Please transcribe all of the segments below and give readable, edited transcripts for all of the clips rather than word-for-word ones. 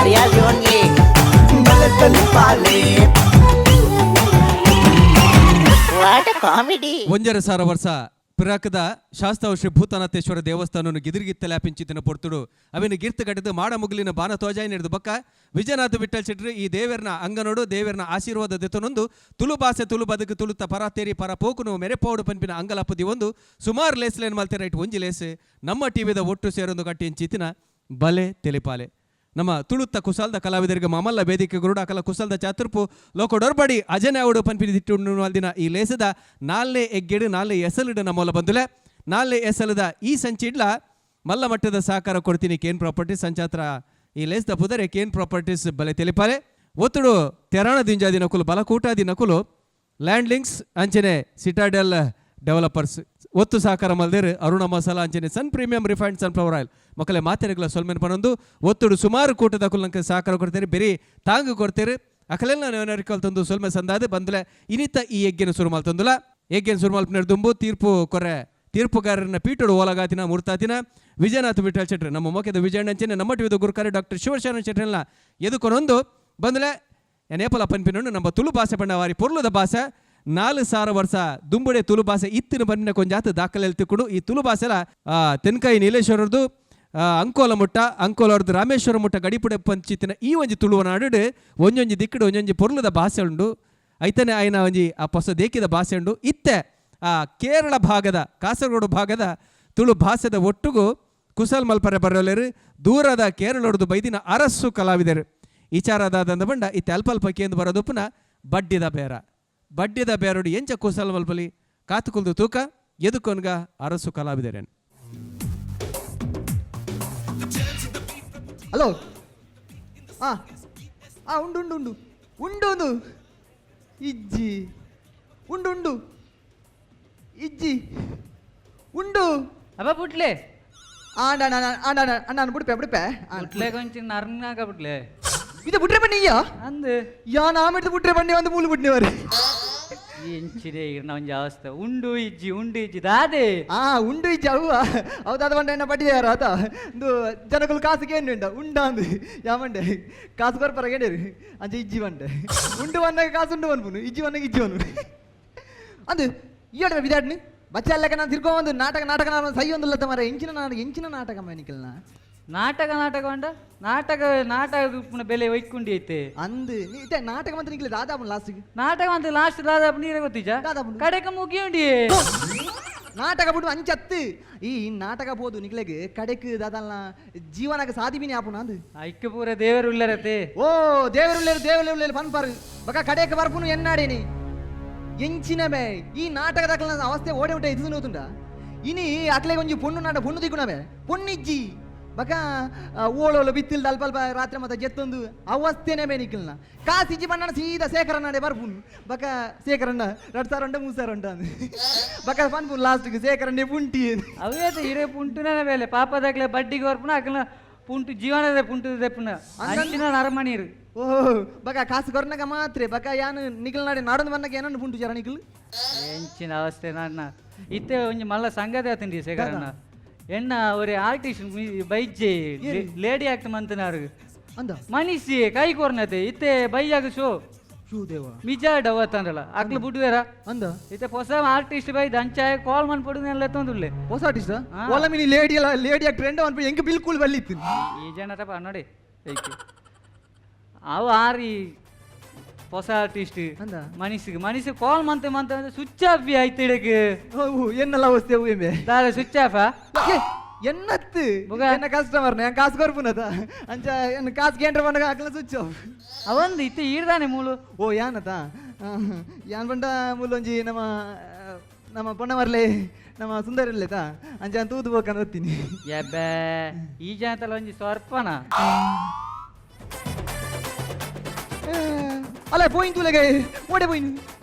Hariyali only. ಬಲೆ ತೆಲಿಪಾಲೆ. What a comedy. 1500 ವರ್ಷ ಪಿರಾಕದ ಶಾಸ್ತಾವ ಶ್ರೀ ಭೂತನಾಥೇಶ್ವರ ದೇವಸ್ಥಾನವನ್ನು ಗಿದಿರ್ಗಿತ್ತಲಾಪಿಂಚಿತಿನ ಪೊರ್ತುಡು ಅವಿನ ಗಿರ್ತ ಕಟ್ಟಿದ ಮಾಡ ಮುಗಿಲಿನ ಬಾನ ತೋಜಾಯಿ ನಡೆದು ಬಕ್ಕ ವಿಜಯನಾಥ ವಿಠಲ್ ಶೆಟ್ರು ಈ ದೇವರನ ಅಂಗನೋಡು ದೇವರನ ಆಶೀರ್ವಾದ ದೆತನೊಂದು ತುಳು ಭಾಷೆ ತುಳು ಬದುಕು ತುಳುತ ಪರ ತೇರಿ ಪರ ಪೋಕುನು ಮೆರೆಪೋಡು ಪನ್ಪಿನ ಅಂಗಲಪ್ಪದಿ ಒಂದು ಸುಮಾರು ಲೇಸ್ ಲೇನ್ ಮಲ್ತೆ ರೈಟ್ ಒಂಜಿ ಲೇಸ್ ನಮ್ಮ ಟಿವಿದ ಒಟ್ಟು ಸೇರೊಂದು ಕಟ್ಟಿ ಬಲೆ ತೆಲಿಪಾಲೆ. ನಮ್ಮ ತುಳುತ್ತ ಕುಸಲ್ದ ಕಲಾವಿದರಿಗೆ ಮಾಮಲ್ಲ ವೇದಿಕೆ ಗುರುಡ ಅಕಲ ಕುಸಲ್ದ ಚಾತುರ್ಪು ಲೋಕಡೊರ್ಬಡಿ ಅಜನೆ ಅವಡು ಪನ್ಪಿನ ದಿಟ್ಟು ದಿನ ಈ ಲೇಸದ ನಾಲ್ನೇ ಎಗ್ಗೆಡು ನಾಲ್ನೇ ಎಸಲಿಡು ನಮ್ಮೊಲ ಬಂದುಲೆ. ನಾಲ್ನೇ ಎಸಲದ ಈ ಸಂಚಿಡ್ಲ ಮಲ್ಲ ಮಟ್ಟದ ಸಹಕಾರ ಕೊಡ್ತೀನಿ ಕೇನ್ ಪ್ರಾಪರ್ಟೀಸ್ ಸಂಚಾತ್ರ. ಈ ಲೇಸ್ದ ಪುದರೆ ಕೇನ್ ಪ್ರಾಪರ್ಟೀಸ್ ಬಲೆ ತೆಲಿಪಾಲೆ. ಒತ್ತುಡು ತೆರಾಣ ದಿಂಜಾದಿ ನಕುಲು ಬಲಕೂಟಾದಿ ನಕುಲು ಲ್ಯಾಂಡ್ ಲಿಂಕ್ಸ್ ಅಂಚನೆ ಸಿಟಾಡೆಲ್ ಡೆವಲಪರ್ಸ್ ಒತ್ತು ಸಹಕಾರ ಮಲ್ದೇರು ಅರುಣ ಮಸಾಲಾ ಅಂಚನೆ Sun Premium refined sunflower oil ಮಕ್ಕಳೇ ಮಾತೆರೆಗಳ ಸೊಲ್ಮೆನ್ ಪನೊಂದು ಒತ್ತುಡು ಸುಮಾರು ಕೂಟದ ಕುಲ್ಲಂಕ ಸಹಕಾರ ಕೊಡ್ತೇನೆ ಬೇರೆ ತಾಂಗು ಕೊಡ್ತೇನೆ ಅಕಲೆಲ್ಲ ತಂದು ಸೊಲ್ಮೆ ಸಂದಾದ ಬಂದಲೆ. ಇನಿತ ಈ ಯಜ್ಞನ ಸುರು ಮಲ್ತಂದುಲ. ಯಜ್ಞನ ಸುರು ಮಲ್ಪನ ದುಂಬು ತೀರ್ಪು ಕೊರೆ ತೀರ್ಪುಗಾರರನ್ನ ಪೀಠೋಡು ಓಲಗಾತಿನ ಮೂರ್ತಾತಿನ ವಿಜಯನಾಥ ವಿಠಲ್ ಶೆಟ್ರು ನಮ್ಮ ಮೊಕೆದ ವಿಜಯಣ್ಣ ಅಂಚನೆ ನಮ್ಮ ಟಿವಿದ ಗುರುಕಾರೆ ಡಾಕ್ಟರ್ ಶಿವಶರಣ ಶೆಟ್ರನ್ನ ಎದುಕೊನೊಂದು ಬಂದಲೆ. ನೇಪಲ ಪನ್ಪಿನೊಂಡು ನಮ್ಮ ತುಳು ಭಾಷೆ ಪಂಡ ವಾರಿ ಪೊರ್ಲುದ ಭಾಷೆ. 4000 ವರ್ಷ ದುಂಬುಡೆ ತುಳು ಭಾಷೆ ಇತ್ತಿನ ಬಣ್ಣ ಕೊಂಜಾತ ದಾಖಲೆ ತಿಕ್ಕೊಂಡು ಈ ತುಳು ಭಾಷೆಲ ತೆನ್ಕಾಯಿ ನೀಲೇಶ್ವರದ್ದು ಅಂಕೋಲ ಮುಟ್ಟ ಅಂಕೋಲವ್ರದ್ದು ರಾಮೇಶ್ವರ ಮುಟ್ಟ ಗಡಿಪುಡೆ ಪಂಚಿತ್ತಿನ ಈ ಒಂಜಿ ತುಳುವ ನಾಡು ಒಂಜೊಂಜಿ ದಿಕ್ಕಡು ಒಂಜೊಂಜಿ ಪೊರ್ಲುದ ಭಾಷೆ ಉಂಡು. ಐತನೆ ಆಯ್ನ ಒಂಜಿ ಆ ಪೊಸ ದೇಕಿದ ಭಾಷೆ ಉಂಡು. ಇತ್ತೆ ಆ ಕೇರಳ ಭಾಗದ ಕಾಸರಗೋಡು ಭಾಗದ ತುಳು ಭಾಷೆದ ಒಟ್ಟುಗು ಕುಸಲ್ ಮಲ್ಪರೆ ಬರೋಲೇರು ದೂರದ ಕೇರಳೊಡ್ದು ಬೈದಿನ ಅರಸ್ಸು ಕಲಾವಿದರು ವಿಚಾರದಾದಂದ ಬಂಡ ಇತ್ತೆ ಅಲ್ಪ ಅಲ್ಪ ಕೇಂದ್ರ ಬರೋದು ಪುನಃ ಬಡ್ಡಿದ ಬೇರ ಬಡ್ಡಿದ ಬೇರೋಡು ಎಂಚ ಕುಸಲ್ ಮಲ್ಪಲಿ ಕಾತುಕುಲ್ದು ತೂಕ ಎದುಕೊನ್ಗ ಅರಸು ಕಲಾವಿದರೇನು. ಹಲೋ, ಆ ಆ ಉಂಡು ಉಂಡು ಉಂಡು ಉಂಡು ಉಂಡು ಇಜ್ಜಿ ಉಂಡು ಉಂಡು ಇಜ್ಜಿ ಉಂಡು. ಅಬ್ಬ ಬುಟ್ಲೆ. ಆಂಡ ಆಂಡ ಅಣ್ಣ ಬುಡ್ಪೆ ಬುಡ್ಪೆ. ಬುಟ್ಲೆ ಕೊಂಚ ನರ್ನಾಗ ಬುಟ್ಲೆ. ಇದು ಬುಟ್ರೆ ಬನ್ನಿ ಅಯ್ಯ. ಅಂದು. ಯಾ ನಾಮೆಡ್ದು ಬುಟ್ರೆ ಬನ್ನಿ ಒಂದು ಮೂಲು ಬುಟ್ನಿವರು. ಎಂಚಿದೆ ಇರ್ನ ಒಂಜಿ ಅವಸ್ಥೆ ಉಂಡು ಇಜ್ಜಿ ಉಂಡು ಇಜ್ಜಿ ದಾದೆ. ಆ ಉಂಡು ಇಜ್ಜಿ ಅವು ಹೌದಾದ ಬಂಡ ಎನ್ನ ಬಡ್ಡಿ ಯಾರು ಆತ ಇಂದು ಜನಗಳು ಕಾಸು ಕೇಂದ್ರ ಉಂಡ ಉಂಡಾಂದು ಯಾಮಂಡೆ ಕಾಸು ಕೊರ್ಪರ ಕೇಂಡೇರು ಅಂಚೆ ಇಜ್ಜಿ ಬಂಡೆ ಉಂಡು ಬಂದಾಗ ಕಾಸು ಉಂಡು ಬನ್ಪುನು ಇಜ್ಜಿ ಬಂದಾಗ ಇಜ್ಜಿ ಬನ್ಪುನು ಅಂದು ಈಯಡ ವಿದಾಡ್ನಿ ಬಚ್ಚ ಅಲ್ಲಕ ನಾನು ತಿರ್ಕೊ ಒಂದು ನಾಟಕ ನಾಟಕ ನಾನು ಸೈ ಒಂದು ಲತ್ತ ಮರ ಎಂಚಿನ ನಾಟಕ ಎಂಚಿನ ನಾಟಕ ಮನಿಕಲ್ನ. ನಾಟಕ ನಾಟಕ ಉಂಡ ನಾಟಕ ನಾಟಕ ಉಪ್ಪುನ ಬೆಲೆ ಒಯ್ಕೊಂಡಿ ಐತೆ. ಅಂದು ನೀ ಇತ್ತೆ ನಾಟಕ ಮಂತ್ರ ನಿಕ್ಲೆ ದಾದಾಪುನ್ ಲಾಸ್ಟಿಗೆ. ನಾಟಕ ಅಂತ ಲಾಸ್ಟ್ ದಾದಾಪು ನೀರೇ ಗೊತ್ತಿಜ. ದಾದಾಪುಂಡು. ಕಡೆಕ ಮುಗಿಯುಂಡಿ. ನಾಟಕ ಬಿಡು ಅಂಚತ್ತು ಈ ನಾಟಕ ಬೋದು ನಿಕ್ಲೆಗ್ ಕಡೆಕ್ ದಾದಲ್ನ ಜೀವನಕ್ಕೆ ಸಾಧಿಬಿನಿ ಆಪುನ ಅಂದು. ಐಕ್ಯ ಪೂರ ದೇವರು ಉಲ್ಲರತೆ. ಓ ದೇವರುಳ್ಳೇರು ದೇವರುಳ್ಳೇರು ಪನ್ಪಾರು ಬಕ ಕಡೆಕ್ ಬರ್ಪುನು ಎನ್ನಾಡೇನಿ ಎಂಚಿನ ಬೇ ಈ ನಾಟಕದ ಅವಸ್ಥೆ ಓಡೆ ಉಂಟೆ ಇದು ನೋತುಂಡ ಇನಿ ಅಕ್ಲೆ ಒಂಜಿ ಪೊಣ್ಣು ನಾಟ ಪೊಣ್ಣು ದಿಕ್ಕುನವೆ ಪೊಣ್ಣಿಜ್ಜಿ ಬಕ ಓಳೋಳು ಬಿತ್ತಿಲ್ದ ಅಲ್ಪ ಅಲ್ಪ ರಾತ್ರಿ ಮತ್ತೆ ಜೆತ್ತೊಂದು ಅವಸ್ಥೆನೆ ಬೇ ನಿಕ್ಕಲ್ನ ಕಾಸಿಜ್ಜಿ ಬಣ್ಣನ ಸೀದಾ ಶೇಖರಣ್ಣಡೆ ಬರ್ಪುನು ಬಕ ಶೇಖರಣ್ಣ 2000 ಉಂಟ 3000 ಉಂಟ ಅಂದು ಬಕ ಪನ್ಪುನು ಲಾಸ್ಟ್ಗೆ ಶೇಖರಣ್ಣೆ ಪುಂಟಿ. ಅವೇ ಇರೇ ಪುಂಟುನ ಬೇಲೆ ಪಾಪದಾಗ್ಲೆ ಬಡ್ಡಿಗೆ ಬರ್ಪುನ ಅಕ್ಲ ಪುಂಟು ಜೀವನದ ಪುಂಟು ದೆಪ್ಪುನ ಅಂಚಿನ ನರಮಣೀರು. ಓ ಬಕ ಕಾಸು ಕೊರ್ನಗ ಮಾತ್ರೆ ಬಕ ಯಾನು ನಿಖಲ್ ನಾಡೆ ನಾಡೊಂದು ಬನ್ನಗ ಏನನ್ನು ಪುಂಟು ಜರ ನಿಖಲ್. ಎಂಚಿನ ಅವಸ್ಥೆ ನನ್ನ ಇತ್ತೆ ಒಂಜಿ ಮಲ್ಲ ಸಂಗತಿ ಆತಂಡಿ ಶೇಖರಣ್ಣ ಎಣ್ಣ ಒರಿ ಆರ್ಟಿಸ್ಟ್ ಬೈಜೆ ಲೇಡಿ ಆಕ್ಟ್ ಮಂತನಾರು. ಅಂದ. ಮನಿಷಿ ಕೈ ಕೊರ್ನತೆ ಇತ್ತೆ ಬೈಯಾಗ ಶೋ. ಶೂ ದೇವ. ಮಿಜಾ ಡವತ್ತಂದ್ರಲ್ಲ ಅಕ್ಲು ಬುಡ್ವೇರ. ಅಂದ. ಇತ್ತೆ ಹೊಸ ಆರ್ಟಿಸ್ಟ್ ಬೈದ್ ಅಂಚಾಯ ಕಾಲ್ ಮನ್ ಪಡುನೆಲ್ಲ ಎತ್ತೊಂದುಲ್ಲೆ. ಹೊಸ ಆರ್ಟಿಸ್ಟ್. ಹಾ. ಓಲ ಮಿನಿ ಲೇಡಿ ಅಲ್ಲ ಲೇಡಿ ಟ್ರೆಂಡ್ ಅನ್ಪ ಎಂಕ್ ಬಿಲ್ಕುಲ್ ಬಲ್ಲಿತ್ತು. ಈ ಜನರಪ್ಪ ನೋಡಿ ಐಕೆ ಅವು ಆರಿ ಹೊಸ ಆರ್ಟಿಸ್ಟ್. ಅಂದ. ಮನಿಷಿಗೆ ಮನಿಷ್ ಕಾಲ್ ಮಂತೆ ಮಂತೆ ಸ್ವಿಚ್ ಆಫ್ ಆಯ್ತು ಇಡಕ್ಕೆ. ಓ ಎನ್ನಲ್ಲ ಅವಸ್ಥೆ ಅವು ಎಂಬೆ. ದಾದ ಸ್ವಿಚ್ ಆಫ್. ಏ, ಎನ್ನತ್ತು. ಬುಗ. ಎನ್ನ ಕಸ್ಟಮರ್ ഞാൻ ಕಾಸು ಕೊರ್ಪುನತ ಅಂಚ ಎನ್ನ ಕಾಸು ಕೇಂದ್ರ ಬಂದಾಗ ಅಕ್ಲ ಸ್ವಿಚ್ ಆಫ್. ಅವಂದು ಇತ್ತೆ ಈರ್ದಾನೆ ಮೂಲು. ಓ ಯಾನತ ಯಾನ್ ಬಂಡ ಮೂಲೊಂಜಿ ನಮ್ಮ ನಮ್ಮ ಪೊಣ್ಣಮರ್ಲೆ ನಮ್ಮ ಸುಂದರ ಇಲ್ಲೇತಾ ಅಂಚ ತೂದು ಬೋಕಂತ ಗೊತ್ತೀನಿ. ಯಬ್ಬೆ ಈ ಜನತಲ್ಲ ಒಂಜಿ ಸ್ವರ್ಪನ. ಅಲ್ಲ ಪೋಯಿನ್ ತೂಲೆಗೆ ಓಡೆ ಪೋಯಿನ್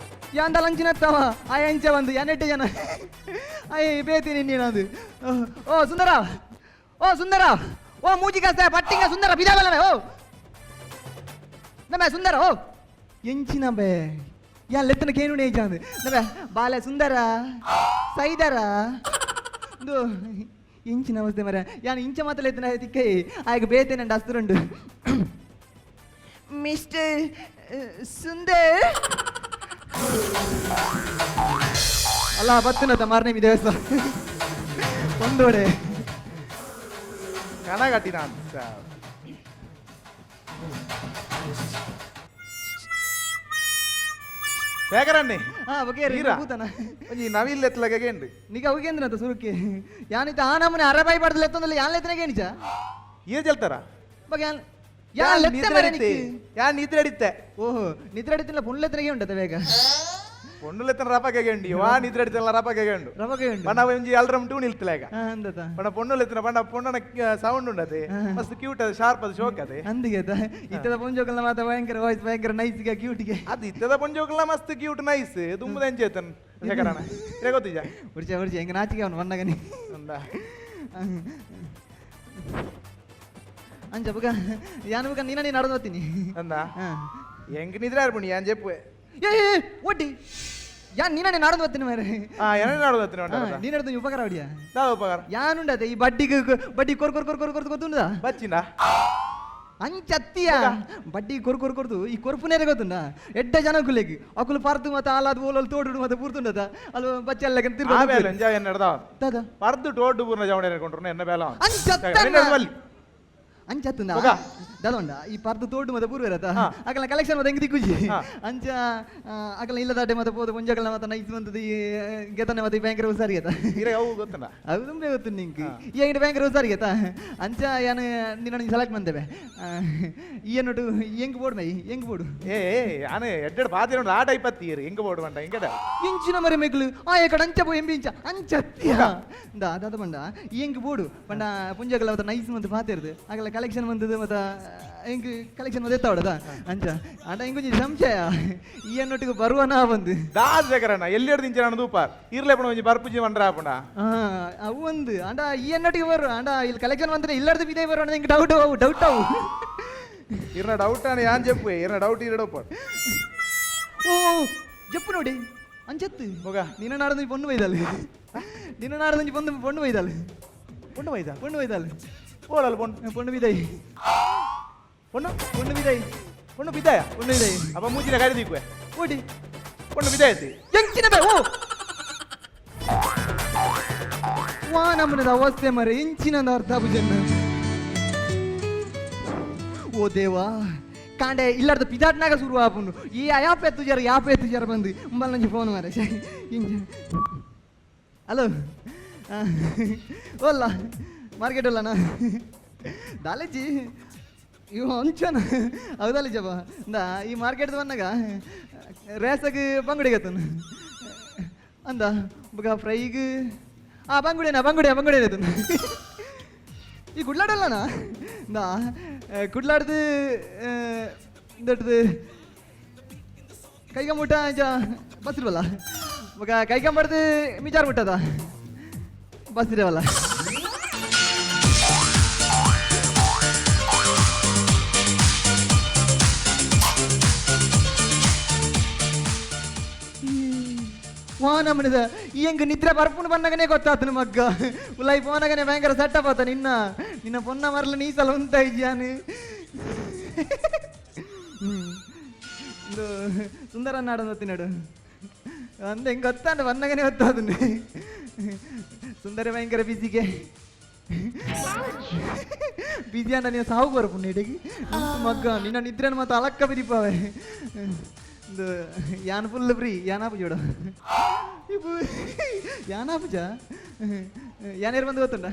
ಯಾಂದ ಲಂಚಿನತ್ತವ ಆಯ ಅಂಚ ಬಂದು ಯಾನೆಟ್ಟೆ ಜನ ಅಯ್ಯ ಬೇತೀನಿ ನೀನದು. ಓ ಸುಂದರ ಓ ಸುಂದರ ಓ ಮೂಜಿ ಕಾಸ್ತ ಪಟ್ಟಿಂಗ ಸುಂದರ ಬಿದಾಬಲ್ಲ ಓ ನಮ್ಮ ಸುಂದರ ಓ ಎಂಚಿನ ಬೇ ಯಾ ಲೆತ್ತನ ಕೇನು ನೇಜಾಂದು ನಬೆ ಬಾಲೆ ಸುಂದರ ಸೈದರ ಇಂದು ಇಂಚಿನ ಅವಸ್ಥೆ ಮರ ಯಾನ್ ಇಂಚ ಮಾತ್ರ ಲೆತ್ತನ ತಿಕ್ಕೈ ಆಯ್ಕೆ ಬೇತೇನೆ ಅಸ್ತ್ರುಂಡು. ಮಿಸ್ಟರ್ ಸುಂದರ್ ಅಲ್ಲ ಬತ್ತಿನತ ಮಾರನೇ ದೇವಸ್ಥಾನ ಒಂದೋಡೆ ಕನಗಟ್ಟಿನ ಶೇಖರಣ್ಣೆ ಹಾ ಓಕೆ ಈರಾ? ಭೂತನ ಒಂಜಿ ನವಿಲ್ ಎತ್ತಲಗೇನ್ರಿ ನಿಗ ಅವಿಗೇಂದ್ರ ಸುರುಕಿ ಯಾನಿತ ಆ ನಮ್ಮನೆ ಅರಬಾಯಿ ಪಡ್ದಲ್ಲ ಎತ್ತೊಂದಲ್ಲ ಯಾನ್ ಲೆತ್ತನಗೆ ನಿಜ ಏ ಚೆಲ್ತಾರ ಬಗ್ ಯಾನ್ ಯಾನ್ ಲೆತ್ತೆ ಮರೆ ನಿಕ್ಕು? ಯಾನ್ ನಿದ್ರೆ ಅಡಿತ್ತೆ ಓಹೋ ನಿದ್ರೆ ಅಡಿತಿಲ್ಲ ಪುಣ್ಲೆತ್ತನಗೆ ಉಂಟದ ಬೇಗ ಪೊಣ್ಣುಲೆತ್ತನ ರಪಗೆ ಉಂಡು ವಾ ನಿದ್ರೆ ಅಡಿತಲ್ಲ ರಪಗೆ ಉಂಡು ರಮಗೆ ಉಂಡು ಬಣ್ಣ ಒಂಜಿ ಅಲ್ರಮ್ ಟೂ ನಿಲ್ತಲ ಈಗ ಹಾ ಅಂದತ ಬಣ್ಣ ಪೊಣ್ಣುಲೆತ್ತನ ಬಣ್ಣ ಪೊಣ್ಣನ ಸೌಂಡ್ ಉಂಡತೆ ಮಸ್ತ್ ಕ್ಯೂಟ್ ಅದು ಶಾರ್ಪ್ ಅದು ಶೋಕ್ ಅದೇ ಅಂದಿಗೆ ಇತ್ತದ ಪುಂಜೋಕಲ್ನ ಮಾತ ಭಯಂಕರ ವಾಯ್ಸ್ ಭಯಂಕರ ನೈಸ್ಗೆ ಕ್ಯೂಟ್ಗೆ ಅದು ಇತ್ತದ ಪೊಂಜೋಕಲ್ಲ ಮಸ್ತ್ ಕ್ಯೂಟ್ ನೈಸ್ ತುಂಬದ ಎಂಚೇತನ್ ಶೇಖರಣ್ಣ ಇರೇ ಗೊತ್ತಿಜ ಉರ್ಚ ಉರ್ಚ ಹೆಂಗ ನಾಚಿಕೆ ಅವನು ಬಣ್ಣಗನಿ ಅಂದ ಅಂಚ ಬುಗ ಯಾನು ಬುಗ ನೀನ ನೀನು ನಡ್ದು ಹೋಗ್ತೀನಿ ಅಂದ ಹಾ. ಎಂಗ್ ನಿದ್ರೆ ಆರ್ಪುಣಿ ಯಾನ್ ಜೆಪ್ಪುವೆ ಏ ಏ, ಏ, ಒಡ್ಡಿ ಯಾನ್ ನೀನೇ ನಡ್ದು ಹೋಗ್ತೀನಿ ಮಾರ್ರೆ. ಆ ಎನ ನಡ್ದು ಹೋಗ್ತೀನಿ ಹಾ, ನೀನ್ ನಡ್ದು ಉಪಕಾರ ಹೊಡಿಯ ದಾದ ಉಪಕಾರ ಯಾನುಂಡದೆ ಈ ಬಡ್ಡಿಗೆ ಬಡ್ಡಿ ಕೊರ್ ಕೊರ್ ಕೊರ್ ಕೊರ್ ಕೊರ್ದು ಗೊತ್ತುಂಡ ಬಚ್ಚಿನ ಅಂಚತ್ತಿಯ ಬಡ್ಡಿ ಕೊರ್ ಕೊರ್ ಕೊರ್ದು ಈ ಕೊರ್ಪುನೇರೆ ಗೊತ್ತುಂಡ ಎಡ್ಡ ಜನ ಕುಲೆಗ್ ಅಕುಲು ಪಾರ್ತು ಮತ್ತೆ ಆಲಾದ್ ಓಲಲ್ ತೋಡುಡು ಮತ್ತೆ ಪೂರ್ತುಂಡದ ಅಲ್ವ ಬಚ್ಚಲ್ಲ ಆ ಬೇಲೆ ಎಂಜಾಯ್ ಎನ್ನ ನಡ್ದಾವ ದಾದ ಪರ್ದು ಟೋಡ್ಡು ಪೂರ್ಣ ಜವಣೆ ಕೊಂಡ್ರು ಎನ್ನ ಬೇಲ ಅಂಚತ್ತನ್ನ. ಅಂಚತ್ತುಂದ ಹೋಗ. ದದೊಂಡ ಈ ಪರ್ದು ತೋಡು ಮತ್ತೆ ಪೂರ್ವೇರತ ಹಾ. ಅಕಲ ಕಲೆಕ್ಷನ್ ಮತ್ತೆ ಹೆಂಗ್ ದಿಕ್ಕುಜಿ ಹಾ. ಅಂಚ ಅಕಲ ಇಲ್ಲದಾಟೆ ಮತ್ತೆ ಪೋದು ಪುಂಜಕಲ ಮತ್ತೆ ನೈಸ್ ಬಂದದ ಈ ಗೆತನೆ ಮತ್ತೆ ಭಯಂಕರ ಹುಷಾರಿ ಆತ ಇರ ಅವು ಗೊತ್ತುಂಡ ಅದು ತುಂಬ ಗೊತ್ತು ನಿಂಗೆ ಈ ಅಂಗಡಿ ಭಯಂಕರ ಹುಷಾರಿ ಆತ ಅಂಚ ಯಾನು ನಿನ್ನ ಸೆಲೆಕ್ಟ್ ಬಂದೇವೆ ಈ ಅನ್ನೋಟು ಹೆಂಗ್ ಬೋಡು ಮೈ ಹೆಂಗ್ ಬೋಡು ಏ ಯಾನು ಎಡ್ಡೆಡ್ ಪಾತಿರ ಆ ಟೈಪ್ ಅತ್ತೀರು ಹೆಂಗ ಬೋಡು ಬಂಡ ಹೆಂಗಡ ಇಂಚಿನ ಮರೆ ಮೆಗ್ಲು ಆ ಎಕಡ ಅಂಚ ಪೋ ಎಂಬಿ ಇಂಚ ಅಂಚತ್ತಿಯ ದಾ ದಾದ ಬಂಡ ಈ ಹೆಂಗ್ ಬೋಡು ಪಂಡ ಪುಂಜಕಲ ಮತ್ತೆ ನೈಸ್ ಮತ್ತೆ ಪಾತಿರ್ದು ಆಗಲ ಕಲೆಕ್ಷನ್ ಬಂದದ್ದು ಮತ್ತೆ ಹೆಂಗ್ ಕಲೆಕ್ಷನ್ ಮತ್ತೆ ಎತ್ತಾವಡದ ಅಂಚ ಅಂಡ ಹಿಂಗೊಂಜಿ ಸಂಶಯ ಈ ಅನ್ನೊಟ್ಟಿಗೆ ಬರುವನಾ ಬಂದು ದಾದ ಶೇಖರಣ್ಣ ಎಲ್ಲಿ ಹಿಡ್ದು ಇಂಚಿನ ದೂಪ ಇರ್ಲೆ ಪಣ ಒಂಜಿ ಬರ್ಪುಜಿ ಮಂಡ್ರ ಆಪುಂಡ ಆ, ಅವು ಒಂದು ಅಂಡ ಈ ಅನ್ನೊಟ್ಟಿಗೆ ಬರು ಅಂಡ ಇಲ್ಲಿ ಕಲೆಕ್ಷನ್ ಬಂದ್ರೆ ಇಲ್ಲರ್ದು ಬಿದೇ ಬರು ಹಿಂಗೆ ಡೌಟ್ ಅವು ಡೌಟ್ ಅವು ಇರ್ನ ಡೌಟ್ ಆನೆ ಯಾನ್ ಜೆಪ್ಪು ಇರ್ನ ಡೌಟ್ ಇರಡೋಪ ಓ ಜಪ್ಪು ನೋಡಿ ಅಂಚತ್ತು ಹೋಗ. ನಿನ್ನ ನಾಡದು ಪೊಣ್ಣು ಬೈದಾಳು ನಿನ್ನ ನಾಡದು ಪೊಂದು ಪೊಣ್ಣು ಬೈದಾಳು ಪೊಣ್ಣು ಬೈದ ಪೊಣ್ಣು ಬೈದಾಳು ಓಲಲ್ ಪೊಣ್ಣು ಪೊಣ್ಣು ಬಿದೈ ಪೊಣ್ಣು ಪೊಣ್ಣು ಬಿದೈ ಪೊಣ್ಣು ಬಿದ್ದಾಯ ಪೊಣ್ಣು ಬಿದೈ ಅಪ್ಪ ಮೂಜಿನ ಗಾಡಿ ದಿಕ್ಕುವೆ ಓಡಿ ಪೊಣ್ಣು ಬಿದ್ದಾಯತಿ ಎಂಚಿನ ಬೇ ಓ ವಾ ನಮ್ಮನದ ಅವಸ್ಥೆ ಮರೆ ಎಂಚಿನ ಅರ್ಥ ಬುಜನ್ನ ಓ ದೇವಾ ಕಾಂಡೆ ಇಲ್ಲಾರ್ದ ಪಿದಾಟ್ನಾಗ ಶುರು ಆಪುಂಡು ಈ ಯಾಪೆ ತುಜಾರ ಯಾಪೆ ತುಜಾರ ಬಂದು ಅಂಬಲ್ ನಂಜಿ ಫೋನ್ ಮಾರೆ ಇಂಜ ಹಲೋ ಓಲ್ಲ ಮಾರ್ಕೆಟ್ ಅಲ್ಲಣ್ಣ ದಾಲೇಜಿ ಇವ ಅಂಚನ ಹೌದಲ್ಲ ಇಂದ ಈ ಮಾರ್ಕೆಟ್ ಬಂದಾಗ ರೇಸಗ್ ಬಂಗುಡಿಗೆ ಆತನು ಅಂದ ಬಗ ಫ್ರೈಗ್ ಆ ಬಂಗುಡೇನಾ ಬಂಗುಡೆ ಬಂಗುಡೆ ಆತನು ಈ ಕುಡ್ಲಾಡಲ್ಲಣ್ಣ ಇಂದ ಕುಡ್ಲಾಡ್ದು ಇಂದಟ್ದು ಕೈಗಂಬೂಟ ಬಸ್ ಇಲ್ವಲ್ಲ ಮಗ ಕೈಗಂಬಡ್ದು ಮಿಜಾರ್ ಮುಟ್ಟದ ಬಸ್ ಇರವಲ್ಲ ವಾ ನಮ್ಮನಿದ ಈ ಹೆಂಗ್ ನಿದ್ರೆ ಬರ್ಪುನ ಬಂದಾಗನೇ ಗೊತ್ತಾತನು ಮಗ್ಗ ಉಲೈ ಪೋನಾಗನೆ ಭಯಂಕರ ಸೆಟ್ಟಪ್ ಆತ ನಿನ್ನ ನಿನ್ನ ಪೊನ್ನ ಮರಲ ನೀ ಸಲ ಉಂತ ಇದ್ಯಾನು ಇಂದು ಸುಂದರ ನಾಡನ್ ತಿನ್ನಡು ಅಂದ ಹೆಂಗ್ ಗೊತ್ತಾಂಡ ಬಂದಾಗನೇ ಗೊತ್ತಾದನು ಸುಂದರ ಭಯಂಕರ ಬಿಸಿಗೆ ಬಿಸಿ ಅಂಡ ನೀನು ಸಾವು ಬರಪುಣ್ಣ ಇಡಗಿ ಮಗ್ಗ ನಿನ್ನ ನಿದ್ರೆ ಮತ್ತೆ ಅಲಕ್ಕ ಬಿದಿಪಾವೆ ಇಂದು ಯಾನ್ ಫುಲ್ ಫ್ರೀ ಯಾನಾ ಪೂಜೆ ಇಪ್ಪು ಯಾನಾ ಪೂಜ ಯಾನೇರು ಬಂದು ಗೊತ್ತುಂಡ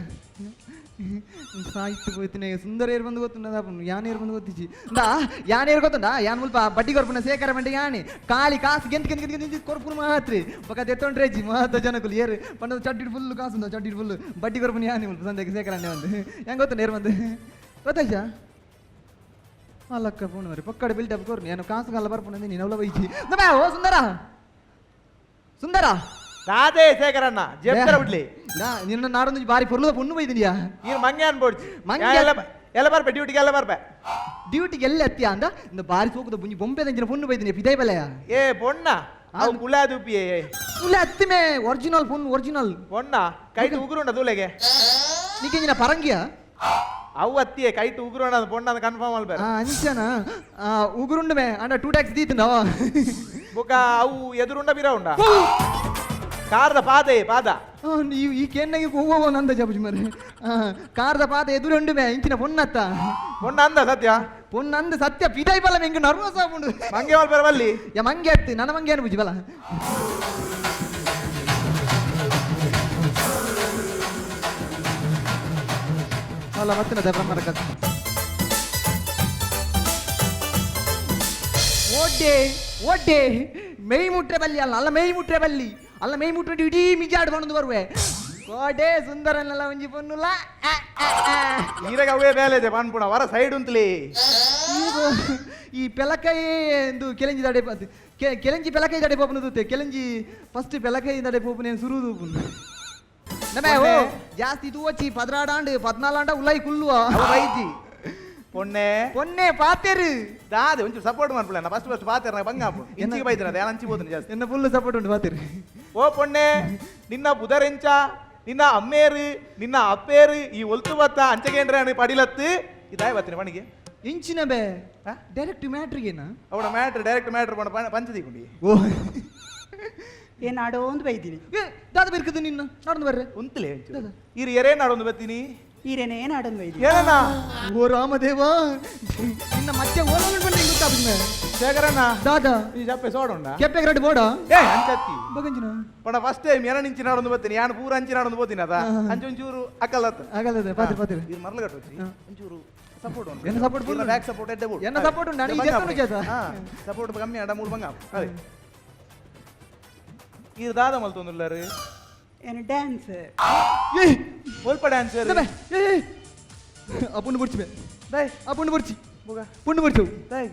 ಸಾಯ್ತು ಪೋಯ್ತಿನ ಸುಂದರ ಏರ್ ಬಂದು ಗೊತ್ತುಂಡ ಯಾನೇರು ಬಂದು ಗೊತ್ತಿಜಿ ಇಂದಾ ಯಾನೇರು ಗೊತ್ತುಂಡ ಯಾನ್ ಮುಲ್ಪ ಬಡ್ಡಿ ಕೊರ್ಪುನ ಸೇಕರ ಬಂಡೆ ಯಾಣಿ ಕಾಲಿ ಕಾಸು ಗೆಂತ್ ಗೆಂತ್ ಗೆಂತ್ ಗೆಂತ್ ಕೊರ್ಪುನ ಮಾತ್ರಿ ಬೊಕ ದೆತ್ತೊಂಡ್ರೆ ಜಿ ಮಾತ ಜನಕುಲು ಏರು ಪಂಡ ಚಡ್ಡಿ ಫುಲ್ ಕಾಸು ಉಂಡ ಚಡ್ಡಿ ಫುಲ್ ಬಡ್ಡಿ ಕೊರ್ಪುನ ಯಾನಿ ಮುಲ್ಪ ಸಂದೆಗೆ ಸೇಕರ ಅಂಡೆ ಬಂದು ಹೆಂಗ್ ಗೊತ್ತುಂಡ ಏರ್ ಬಂದು ಗೊತ್ತಾಯ್ತಾ ಅಲ್ಲಕ್ಕ ಫೋನ್ ಮರಿ ಪಕ್ಕಡೆ ಬಿಲ್ಡಪ್ ಕೊರ್ನಿ ನಾನು ಕಾಸು ಕಲ್ಲ ಬರ್ಪುನ ನೀನು ಅವಳ ಬೈಜಿ ಓ ಸುಂದರ ಸುಂದರ ದಾದೇ ಶೇಖರಣ್ಣ ಜೆಪ್ತರ ಬಿಡ್ಲಿ ನಾ ನಿನ್ನ ನಾಡೊಂದು ಬಾರಿ ಪೊರ್ಲದ ಪೊಣ್ಣು ಬೈದಿನಿಯಾ ನೀನು ಮಂಗೆ ಅನ್ಬೋಡ್ಚಿ ಮಂಗೆ ಎಲ್ಲ ಎಲ್ಲ ಬರ್ಪೆ ಡ್ಯೂಟಿಗೆ ಎಲ್ಲ ಬರ್ಪೆ ಡ್ಯೂಟಿಗೆ ಎಲ್ಲ ಅತ್ತಿಯ ಅಂದ ಇಂದ ಬಾರಿ ಸೋಕುದ ಬುಂಜಿ ಬೊಂಬೆ ದಂಚಿನ ಪೊಣ್ಣು ಬೈದಿನಿ ಪಿದೈ ಬಲೆಯ ಏ ಪೊಣ್ಣ ಅವು ಕುಲಾದುಪಿಯೇ ಉಲ್ಲ ಅತ್ತಿಮೆ ಒರಿಜಿನಲ್ ಪೊಣ್ಣು ಒರಿಜಿನಲ್ ಪೊಣ್ಣ ಕೈಟ್ ಉಗುರುಂಡ ದೂಲೆಗೆ ನಿಕ್ಕೆಂಜಿನ ಪರಂಗಿಯ ಅವು ಅತ್ತಿಯೇ ಕೈಟ್ ಉಗುರೋಣ ಪೊಣ್ಣ ಕನ್ಫರ್ಮ್ ಅಲ್ಬೇರೆ. ಅಂಚನ ಉಗುರುಂಡು ಮೇ ಅಂಡ 2 ಟ್ಯಾಕ್ಸ್ ದೀತುಂಡವ. ಬೊಕ ಅವು ಎದುರುಂಡ ಬಿರ ಉಂಡ ಕಾರ್ದ ಪಾದೆ ಪಾದ. ಈ ಕೆನ್ನಗೆ ಹೋಗುವ ನಂದ ಜಬುಜಿ ಮರೆ. ಕಾರ್ದ ಪಾದ ಎದುರುಂಡು ಮೇ ಇಂಚಿನ ಪೊನ್ನತ್ತ. ಪೊಣ್ಣ ಅಂದ ಸತ್ಯ. ಪೊನ್ನಂದ ಸತ್ಯ ಪಿದೈ ಬಲ ಮೆಂಗ್ ನರ್ವಸ್ ಆಪುಂಡು. ಮಂಗೆ ಮಲ್ಪೆರೆ ಬಲ್ಲಿ. ಯಾ ಮಂಗೆ ಅತ್ತಿ ನನ್ನ ಮಂಗೆ ಅನು ಬುಜಿ ಬಲ. ಅಲ್ಲ ಮತ್ತೆ ಬ್ರಹ್ಮರ ಕಥೆ. ಓಡ್ಡೆ ಓಡ್ಡೆ ಮೇಯ್ ಮುಟ್ರೆ ಬಲ್ಲಿ ಅಲ್ಲ ಅಲ್ಲ ಮೇಯ್ ಮುಟ್ರೆ ಬಲ್ಲಿ ಅಲ್ಲ ಮೇಯ್ ಮುಟ್ರೆ ಇಡೀ ಮಿಜಾಡ್ ಬಂದು ಬರುವೆ ಕೋಡೆ ಸುಂದರನ್ನೆಲ್ಲ ಒಂಜಿ ಪೊನ್ನುಲ. ಈರಗ ಅವೇ ಬೇಲೆ ಇದೆ ಪನ್ಪುಣ ವರ ಸೈಡ್ ಉಂತ್ಲಿ. ಈ ಪೆಲಕೈ ಎಂದು ಕೆಲೆಂಜಿ ದಡೆ ಕೆಲೆಂಜಿ ಪೆಲಕೈ ದಡೆ ಪೋಪುನ ತೂತೆ ಕೆಲೆಂಜಿ ಫಸ್ಟ್ ಪೆಲಕೈ ದಡೆ ಪೋಪುನ ಸುರು ತೂಪುನು ನಮೇ ಓ ಜಾಸ್ತಿ ತೂವಚ್ಚಿ 12 ಆಂಡ್ 14 ಆಂಡ ಉಲೈ ಕುಲ್ಲುವ. ಅವು ಬೈಜಿ ಪೊಣ್ಣೆ ಪೊನ್ನೆ ಪಾತೆರು ದಾದೆ ಒಂಚೂರು ಸಪೋರ್ಟ್ ಮಾಡ್ಬಿಡ. ಫಸ್ಟ್ ಫಸ್ಟ್ ಪಾತೆರ್ ಬಂಗ ಆಪುಂಡು ಇಂಚಿಗೆ ಬೈದಿನ ಅದೇ ಅಂಚಿ పోతుంది ಜಾಸ್ತಿ. ಎನ್ನ ಫುಲ್ ಸಪೋರ್ಟ್ ಉಂಟು ಪಾತೆರು. ಓ ಪೊಣ್ಣೆ ನಿನ್ನ ಬುಧರೆಂಚ ನಿನ್ನ ಅಮ್ಮೇರು ನಿನ್ನ ಅಪ್ಪೇರು ಈ ಒಲ್ತು ಬತ್ತ ಅಂಚಗೇಂದ್ರ ಪಡಿಲತ್ತು ಇದಾಯ ಬತ್ತಿನ ಪಣಿಗೆ. ಇಂಚಿನ ಬೇ ಡೈರೆಕ್ಟ್ ಮ್ಯಾಟ್ರಿಗೇನಾ? ಅವಳ ಮ್ಯಾಟ್ರ್ ಡೈರೆಕ್ಟ್ ಮ್ಯಾಟ್ರ್ ಪಂಡ ಪಂಚದಿ ಕುಂಡಿ. ಓ ಏನ್ ಆಡೋಂದು ಬೈದಿನಿ. ದಾದ ಬಿರ್ಕದು ನಿನ್ನ ನಾಡೊಂದು ಬರ್ರೆ. ಉಂತಲೇ ಒಂಚೂರು ಈರು ಎರೇ ನಾಡೊಂದು ಬತ್ತೀನಿ. ಈರೇನೇ ನಾಡೊಂದು ಬೈದಿನಿ. ಏನಣ್ಣ? ಓ ರಾಮದೇವ ನಿನ್ನ ಮತ್ತೆ ಓಲೋಲ್ ಬಂದ್ರೆ ಹಿಂಗ್ ಗೊತ್ತಾಪುಜಿ. ಶೇಖರಣ್ಣ. ದಾದಾ. ಈ ಜಪ್ಪೆ ಸೋಡುಂಡ. ಕೆಪ್ಪೆ ರೆಡ್ ಬೋಡ. ಏ ಅಂಚತ್ತಿ. ಬಗಂಜಿನ ಪಂಡ ಫಸ್ಟ್ ಟೈಮ್ ಎನ ನಿಂಚಿ ನಾಡೊಂದು ಬತ್ತೀನಿ ಯಾನ್ ಪೂರ ಅಂಚಿ ನಾಡೊಂದು ಬೋತೀನಿ ಅದ ಅಂಚೆ ಒಂಚೂರು ಅಕ್ಕಲತ್ತ. ಆಗಲ್ಲ ಪಾತ್ರೆ ಪಾತ್ರೆ. ಇದು ಮರಳು ಕಟ್ಟೋಚಿ ಒಂಚೂರು ಸಪೋರ್ಟ್ ಉಂಟು. ಎನ್ನ support full back support ಎಡ್ಡೆ ಬೋಡು. ಎನ್ನ support ಉಂಟು, ನಾನು ಈ ಜೆತ್ತನು ಜೆತ್ತ. ಸಪೋರ್ಟ್ ಕಮ್ಮಿ ಅಡ ಮೂರು ಬಂಗ ಅದೇ ಇದು ದಾದ ಮಲ್ತೊಂದುಲ್ಲಾರು. ಏನು ಡ್ಯಾನ್ಸ್? ಏಯ್ ಒಲ್ಪ ಡ್ಯಾನ್ಸರ್. ದಬೆ, ಏಯ್ ಏಯ್. ಆ ಪುಂಡು ಬುಡ್ಚಿ ಬೇ. ದೈ. ಆ ಪುಂಡು ಬುಡ್ಚಿ. ಬುಗ. ಪುಂಡು ಬುಡ್ಚು. ದೈ.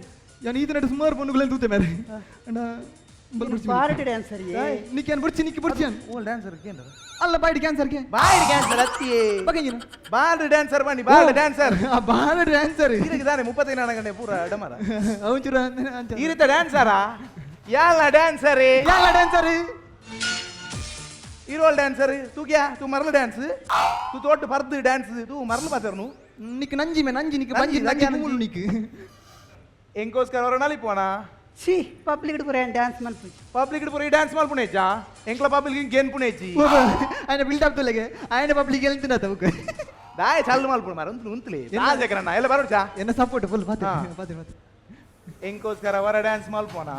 ಯಾನ್ ಈತ ನಡು ಸುಮಾರು ಪುಂಡುಗಳನ್ನು ತೂತೆ ಮೇರೆ ಅಣ್ಣ ಬಲ್ ಬುಡ್ಚಿ. Party dancer. ನಿಕ್ಕೆ ಏನ್ ಬುಡ್ಚಿ ನಿಕ್ಕೆ ಬುಡ್ಚಿ ಅನ್. ಓಲ್ ಡ್ಯಾನ್ಸರ್ ಕೇಂದ್ರ. ಅಲ್ಲ ಬಾಯ್ಡ್ ಕ್ಯಾನ್ಸರ್ ಕೆ. ಬಾಯ್ ಡ್ಯಾನ್ಸರ್ ಅತ್ತಿಯೇ. ಬಗಂಜಿನ. ಬಾಲ್ ಡ್ಯಾನ್ಸರ್ ಬನ್ನಿ ಬಾಲ್ ಡ್ಯಾನ್ಸರ್. ಆ ಬಾಲ್ ಡ್ಯಾನ್ಸರ್. ಇದಕ್ಕೆ ತಾನೆ 35 ಗಂಟೆ ಪೂರ ಡಮರ. ಅವನ್ ಚೂರು ಅಂಚ. ಈ ರೀತಿ ಡ್ಯಾನ್ಸರಾ ಯಾಲ ಡ್ಯಾನ್ಸರ್? ಯಾಲ ಡ್ಯಾನ್ಸರ್? ಇರೋಲ್ ಡ್ಯಾನ್ಸರ್ ತೂ ಕ್ಯಾ ತೂ ಮರಳು ಡ್ಯಾನ್ಸ್ ತೂ ತೋಟು ಪರ್ದು ಡ್ಯಾನ್ಸ್ ತೂ ಮರಳು ಪಾತರ್ನು. ನಿಕ್ ನಂಜಿ ಮೇ ನಂಜಿ ನಿಕ್ ಬಂಜಿ ನಂಜಿ, ನಂಜಿ ನಂಜಿ. ಮೂಲು ನಿಕ್. ಎಂಕೋಸ್ಕರ ಅವರ ನಲಿಪೋಣ. ಛೀ ಪಬ್ಲಿಕ್ ಪೂರ ಡ್ಯಾನ್ಸ್ ಮಲ್ಪುಜಿ. ಪಬ್ಲಿಕ್ ಪೂರ ಈ ಡ್ಯಾನ್ಸ್ ಮಲ್ಪುಣೇಚಾ ಎಂಕ್ಲ ಪಬ್ಲಿಕ್ ಗೇನ್ ಪುಣೇಚಿ. ఆయన బిల్డప్ తులగే ఆయన పబ్లిక్ వెళ్తున్నా తమకు. ದಾಯ ಚಾಲು ಮಲ್ಪುಣ ಮಾರ ಉಂತ್ಲು ಉಂತ್ಲಿ ರಾಜಕರಣ್ಣ ಎಲ್ಲ ಬರೋಚಾ. ಎನ್ನ ಸಪೋರ್ಟ್ ಫುಲ್ ಪಾತೆ. ಹಾ. ಪಾತೆ ಪಾತೆ. ಎಂಕೋಸ್ಕರ ಅವರ ಡ್ಯಾನ್ಸ್ ಮಲ್ಪೋಣ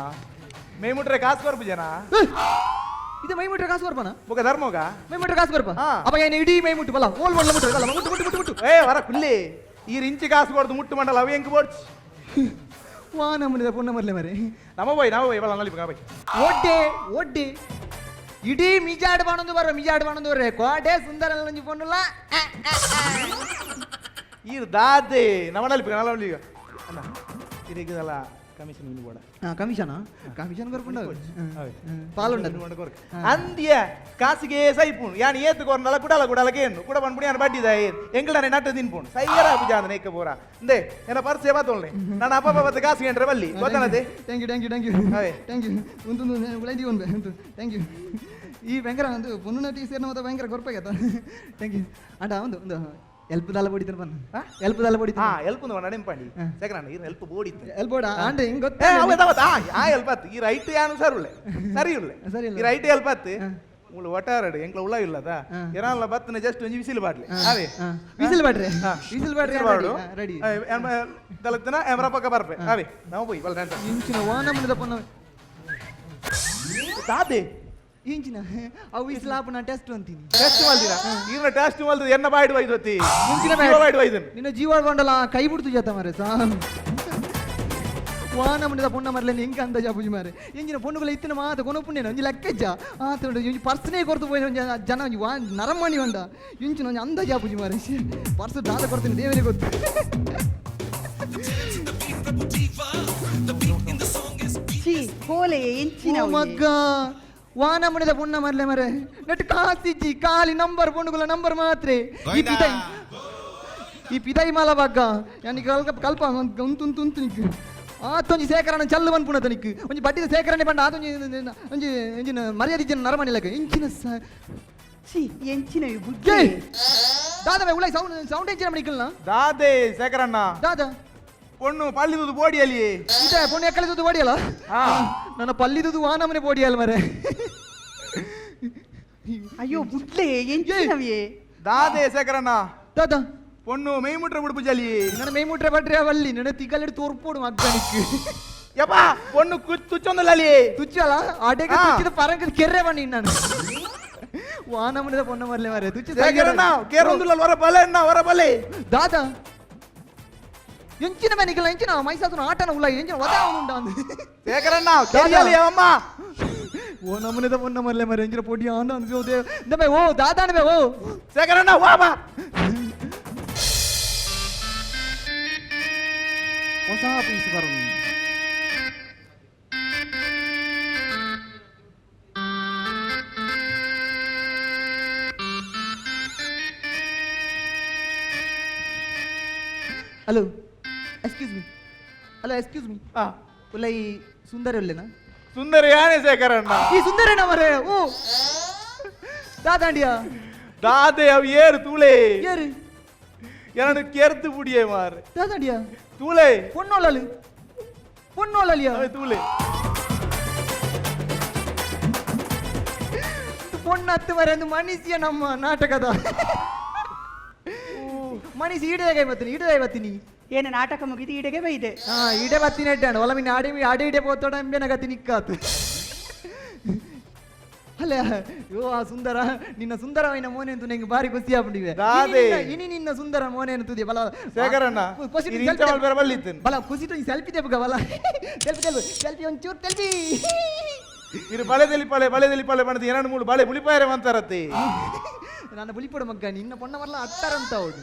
ಮೇಮುಟ್ರೆ ಕಾಸು ಕೊರ್ಪು ಜನ. ಇದು ಮೈ ಮುಟ್ರೆ ಕಾಸು ಬರ್ಪಾನ? ಬೊಕ ಧರ್ಮೋಗ. ಮೈ ಮುಟ್ರೆ ಕಾಸು ಬರ್ಪ. ಹಾ. ಅಪ್ಪ ಏನು ಇಡೀ ಮೈ ಮುಟ್ಟು ಬಲ್ಲ ಓಲ್ ಒಳ್ಳೆ ಮುಟ್ಟು ಬಲ್ಲ ಮುಟ್ಟು ಮುಟ್ಟು ಮುಟ್ಟು ಮುಟ್ಟು. ಏ ವರ ಕುಲ್ಲಿ ಈ ರಿಂಚಿ ಕಾಸು ಕೊಡ್ದು ಮುಟ್ಟು ಮಂಡಲ ಅವ ಎಂಕ್ ಬೋಡ್ಚ್. ವಾ ನಮ್ಮನಿದ ಪೊನ್ನ ಮರ್ಲೆ ಮರೆ. ನಮ ಬೋಯ್ ನಮ ಬೋಯ್ ಬಲ್ಲ ನಲಿಪು ಬೈ. ಒಡ್ಡೆ ಒಡ್ಡೆ ಇಡೀ ಮಿಜಾಡ್ ಬಾಣೊಂದು ಬರ ಮಿಜಾಡ್ ಬಾಣೊಂದು ಬರ್ರೆ ಕೋಡೆ ಸುಂದರ ನಂಜಿ ಪೊನ್ನುಲ. ಈ ದಾದೆ ನಮ ನಲಿಪು ನಲ ಅಣ್ಣ ಇರಿಗದಲ್ಲ ಕಮಿಷನ್ ಇನ್ನು ಬೋಡ. Commission commission ಕೊರ್ಪುಂಡ ಪಾಲುಂಡ. ಅಂದ್ಯ ಕಾಸಿಗೆ ಸೈಪುಣು ಯಾನ್ ಏತು ಕೊರ್ನಲ ಕುಡಲ ಕುಡಲ ಕೇನು ಕುಡ ಪನ್ಪುಣಿ ಯಾನ್ ಬಡ್ಡಿದ ಏನ್ ಎಂಗಳನೆ ನಟ್ಟು ತಿನ್ಪುಣು ಸೈಯರ ಪೂಜಾ ಅಂದ ಏಕ ಪೂರ ಇಂದೆ ಎನ್ನ ಪರ್ಸೆ ಬಾತೋಳ್ನೆ ನಾನು ಅಪ್ಪ ಬತ್ತ ಕಾಸು ಕೇಂದ್ರ ಬಲ್ಲಿ ಗೊತ್ತನದೆ. Thank you thank you thank you. ಅವೇ. Thank you ಒಂದು ಉಳೈದಿ ಒಂದು ಉಂಟು thank you. ಈ ಭಯಂಕರ ಒಂದು ಪೊಣ್ಣು ಟೀ ಸೇರಿನ ಮತ್ತೆ ಭಯಂಕರ ಕೊರ್ಪಾಗತ್ತ thank you ಅಂಡ ಒಂದು ಒಂದು ಎಲ್ಪ್ ದಾಲ ಬಡಿತಾನೆ ಬನ್ನ ಎಲ್ಪ್ ದಾಲ ಹಾ ಬಡಿತಾನೆ. ಎಲ್ಪ್ ಒಂದು ನೆನಪಾಂಡಿ ಸೆಕಂಡ್ ಈ ಎಲ್ಪ್ ಬೋಡಿತ್ತು. ಎಲ್ಪ್ ಬೋಡ ಅಂಡ ಹಿಂಗ್ ಏ ಗೊತ್ತ. ಅವ ತವ ಆ ಎಲ್ಪ್ ಆತು ಈ ರೈಟ್ ಯಾನು ಸರಿ ಉಳ್ಳೆ ಸರಿ ಉಳ್ಳೆ. ಸರಿ ಇಲ್ಲ. ಈ ರೈಟ್ ಎಲ್ಪ್ ಆತು ಉಳ್ಳು ಒಟ್ಟಾರಡು ಎಂಕ್ಲ ಉಳ್ಳ ಇಲ್ಲದ ಇರಾನ್ಲ ಬತ್ತನ ಜಸ್ಟ್ ಒಂಜಿ ಬಿಸಿಲು ಬಾಟ್ಲಿ ಅವೇ. ವಿಸಿಲ್ ಬಾಟ್ರೆ ವಿಸಿಲ್ ಬಾಟ್ರೆ. ಬಾಡು ರೆಡಿ. ದಲಕ್ತನ ಎಮರ ಪಕ್ಕ ಬರ್ಪೆ ಅವೇ ನಾವು ಪೋಯಿ ಬಲ್ಲ ಡ್ಯಾನ್ಸ್. ಇಂಚಿನ ವಾ ನಮ್ಮದ ಪೊನ್ನ. ತಾತೆ. ಇಂಚಿನ ಅವು ವಿಸಿಲ್ ಆಪು ನಾನು ಟೆಸ್ಟ್ ಅಂತೀನಿ. ಟೆಸ್ಟ್ ಮಲ್ದಿನ ಈರ್ನ ಟೆಸ್ಟ್ ಮಲ್ದು ಎನ್ನ ಬಾಯ್ಡು ವೈದೊತ್ತಿ. ಇಂಚಿನ ಜೀವ ಬಾಯ್ಡು ವೈದನ್. ನಿನ್ನ ಜೀವ ಕೊಂಡಲ್ಲ ಕೈ ಬಿಡ್ತು ಜಾತ ಮಾರೆ ಸಾ ವಾ ನಮ್ಮದ ಪೊಣ್ಣ ಮರ್ಲೆ ಎಂಕ ಅಂದ ಜಾಪುಜಿ ಮಾರೆ ಎಂಜಿನ ಪೊಣ್ಣುಗಳ ಇತ್ತಿನ ಮಾತ ಕೊನಪುಣ್ಣೇನ ಒಂಜಿ ಲೆಕ್ಕಜ್ಜ ಆತ ಉಂಡು ಒಂಜಿ ಪರ್ಸನೇ ಕೊರ್ತು ಪೋಯಿನ ಒಂಜಿ ಜನ ಒಂಜಿ ವಾ ನರಮಣಿ ಉಂಡ ಇಂಚಿನ ಒಂಜಿ ಅಂದ ಜಾಪುಜಿ ಮಾರೆ ಪರ್ಸ್ ದಾದ ಕೊಡ್ತೀನಿ ದೇವರಿಗೆ ಗೊತ್ತು. ಛೀ ಕೋಲೆ ಎಂಚಿನ ಓ ಮಗ್ಗ ವಾ ನಮ್ಮನಿದ ಪೊಣ್ಣ ಮರ್ಲೆ ಮರೆ ನೆಟ್ ಕಾಸಿಜ್ಜಿ ಖಾಲಿ ನಂಬರ್ ಪೊಣ್ಣುಗಳ ನಂಬರ್ ಮಾತ್ರ ಈ ಪಿದೈ ಈ ಪಿದೈ ಮಾಲ ಬಗ್ಗ ಯಾನಿಕ್ ಕಲ್ಪ ಕಲ್ಪ ಉಂತು ಉಂತು ಉಂತು ನಿಕ್ ಆತೊಂಜಿ ಸೇಕರಣ ಚಲ್ಲು ಪನ್ಪುಣತ ನಿಕ್ ಒಂಜಿ ಬಡ್ಡಿದ ಸೇಕರಣೆ ಪಂಡ ಆತೊಂಜಿ ಒಂಜಿ ಒಂಜಿನ ಮರ್ಯಾದೆ ಇಜ್ಜಿನ ನರಮಣಿ ಲೆಕ್ಕ ಇಂಚಿನ ಛೀ ಎಂಚಿನ ಬುದ್ಧಿ. ಏಯ್! ದಾದಾ ಉಲೈ ಸೌಂಡ್ ಸೌಂಡ್ ಎಂಚಿನ ಮಣಿಕಲ್ನ. ದಾದೆ ಶೇಖರಣ್ಣ? ದಾದಾ? ಪೊಣ್ಣು ಪಲ್ಲಿ ತೂದು ಬೋಡಿಯಲಿ. ಇದ ಪೊಣ್ಣು ಎಕ್ಕಲೆ ತೂದು ಬೋಡಿಯಲ್ಲ? ಹಾ. ನನ್ನ ಪಲ್ಲಿದುದು ವಾನಮನೆ ಬೋಡಿಯಲ್ಲ ಮರೆ. ಅಯ್ಯೋ ಬುಡ್ಲೆ, ಎಂಚಿನವೇ? ದಾದೆ ಶೇಖರಣ್ಣ? ದಾದಾ? ಪೊಣ್ಣು ಮೈ ಮುಟ್ರೆ ಬಿಡ್ಪು ಜಲಿ. ನನ್ನ ಮೈ ಮುಟ್ರೆ ಬಟ್ರೆ ಅವಲ್ಲಿ ನನ್ನ ತಿಗಲೆಡ್ ತೋರ್ಪೋಡು ಮಗ್ಗನಿಕ್. ಯಪ್ಪ, ಪೊಣ್ಣು ತುಚ್ಚೊಂದಲಲಿ. ತುಚ್ಚಲ ಆಟೆಗೆ. ಹಾ. ತುಚ್ಚಿದ ಪರಂಗ ಕೆರ್ರೆ ಬನ್ನಿ ನಾನು ವಾನಮನೆದ ಪೊಣ್ಣ ಮರ್ಲೆ ಮರೆ ತುಚ್ಚ. ಶೇಖರಣ್ಣ, ಕೇರೊಂದುಲ್ಲ, ಹೊರ ಬಲೆ ಅಣ್ಣ, ಹೊರ ಬಲೆ. ದಾದಾ, ಎಂಚಿನ ಮನೆಗೆಲ್ಲ ಎಂಚಿನ ಮೈಸಾಸುನ ಆಟನ ಉಲ್ಲ ಎಂಚಿನ ವದ ಉಂಡ ಅಂದು. ಶೇಖರಣ್ಣ, ಕೇರಿಯಲಿ ಅಮ್ಮ. ಓ ನಮ್ಮನೆದ ಪೊನ್ನ ಮರ್ಲೆ ಮರೆ, ಎಂಚಿನ ಪೊಡಿ ಆಂಡ ಅಂದು ದೇವ್ ಓ ದಾದಾನ ಬೇ ಓ. ಶೇಖರಣ್ಣ, ವಾ ಬಾ. ಹೊಸ ಪೀಸ್ ಬರೋದು. Hello, excuse me. Hello, excuse me. ಹಾ. ಉಲ್ಲ ಈ ಸುಂದರ ಉಲ್ಲೇನಾ? ಸುಂದರ ಯಾನೆ ಶೇಖರಣ್ಣ? ಈ ಸುಂದರನ ಮರೆ. ಓ ದಾದಾಂಡಿಯಾ? ದಾದೆ, ಅವು ಏರು ತೂಳೆ. ಏರು? ಎರಡು ಕೆರ್ತು ಬುಡಿಯೇ ಮಾರ್. ದಾದಾಂಡಿಯಾ? ತೂಳೆ. பொண்ணோலாலு பொண்ணோலாலியா? ಅವೇ ತೂಳೆ. பொண்ணு வர அந்த ಮನುಷ್ಯ ನಮ್ಮ ನಾಟಕದ ಮನಸ್ಸು ಈಡೇ ಬತ್ತೀನಿ, ಈಡೇ ಬತ್ತೀನಿ. ಏನು ನಾಟಕ ಮುಗಿದು ಈಡೆಗೆ ಬೈದೆ. ಹಾ, ಈಡೆ ಬತ್ತೀನಿ ಅಡ್ಡಾಣ ಒಲ ಮಿನ್ನ ಆಡೆ ಆಡೆ ಈಡೆ ಪೋತೋಡ ಎಂಬೇನ ಗತಿ ನಿಕ್ಕಾತು ಅಲ್ಲ. ಯೋ ಆ ಸುಂದರ, ನಿನ್ನ ಸುಂದರವೈನ ಮೋನೆ ಅಂತ ನಿಂಗೆ ಬಾರಿ ಖುಷಿ ಆಗ್ಬಿಟ್ಟಿವೆ. ದಾದೆ. ಇನಿ ನಿನ್ನ ಸುಂದರ ಮೋನೆ ತುದಿ ಬಲ. ಶೇಖರಣ್ಣ, ಇದು ಇಂಚ ಮಲ್ಪೆರ ಬಲ್ಲಿತ್ತೇನೆ. ಬಲ ಖುಷಿ ಸೆಲ್ಫಿ ತೆಪ್ಪುಗ ಬಲ, ಸೆಲ್ಫಿ ತೆಲ್ಪು, ಸೆಲ್ಫಿ ಒಂಚೂರು ಸೆಲ್ಫಿ. ಇದು ಬಳೆದಲ್ಲಿ ಪಳೆ ಬಳೆದಲ್ಲಿ ಪಳೆ ಬಣ್ಣದ ಎರಡು ಮೂರು ಬಳೆ ಬುಳಿಪಾಯರೆ ಮಂತಾರತ್ತೆ. ನನ್ನ ಬುಲಿಪೊಡು ಮಗ್ಗ, ನಿನ್ನ ಪೊಣ್ಣ ಮರ್ಲ ಅತ್ತಾರಂತ ಅವಡು.